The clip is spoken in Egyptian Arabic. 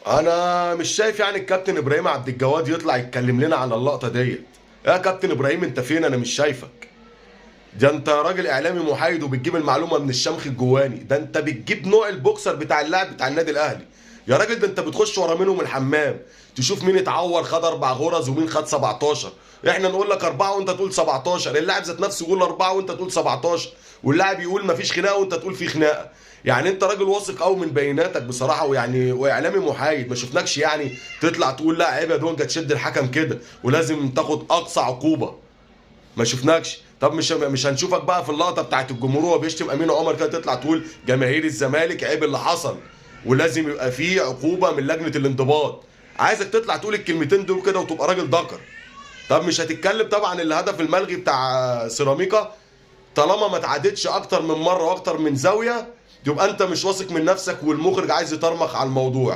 انا مش شايف يعني الكابتن ابراهيم عبد الجواد يطلع يتكلم لنا على اللقطة ديت. يا كابتن ابراهيم انت فين؟ انا مش شايفك. ده انت راجل اعلامي محايد وبتجيب المعلومة من الشمخ الجواني، ده انت بتجيب نوع البوكسر بتاع اللاعب بتاع النادي الاهلي. يا راجل ده انت بتخش ورا منهم الحمام تشوف مين اتعور خد 4 غرز ومين خد 17. احنا نقول لك 4 وانت تقول 17، اللاعب ذات نفسه يقول 4 وانت تقول 17، واللاعب يقول مفيش خناقه وانت تقول في خناقه. يعني انت راجل واثق قوي من بياناتك بصراحة، ويعني واعلامي محايد، ما شفناكش يعني تطلع تقول لا عيب يا دونجا تشد الحكم كده ولازم تاخد اقصى عقوبه، ما شفناكش. طب مش هنشوفك بقى في اللقطة بتاعت الجمهور وهو بيشتم امين عمر كده تطلع تقول جماهير الزمالك عيب اللي حصل ولازم يبقى فيه عقوبه من لجنة الانضباط. عايزك تطلع تقول الكلمتين دول كده وتبقى راجل ذكر. طب مش هتتكلم طبعا الهدف الملغي بتاع سيراميكا طالما ما اتعادتش اكتر من مرة واكتر من زاوية، يبقى انت مش واثق من نفسك والمخرج عايز يطرمخ على الموضوع.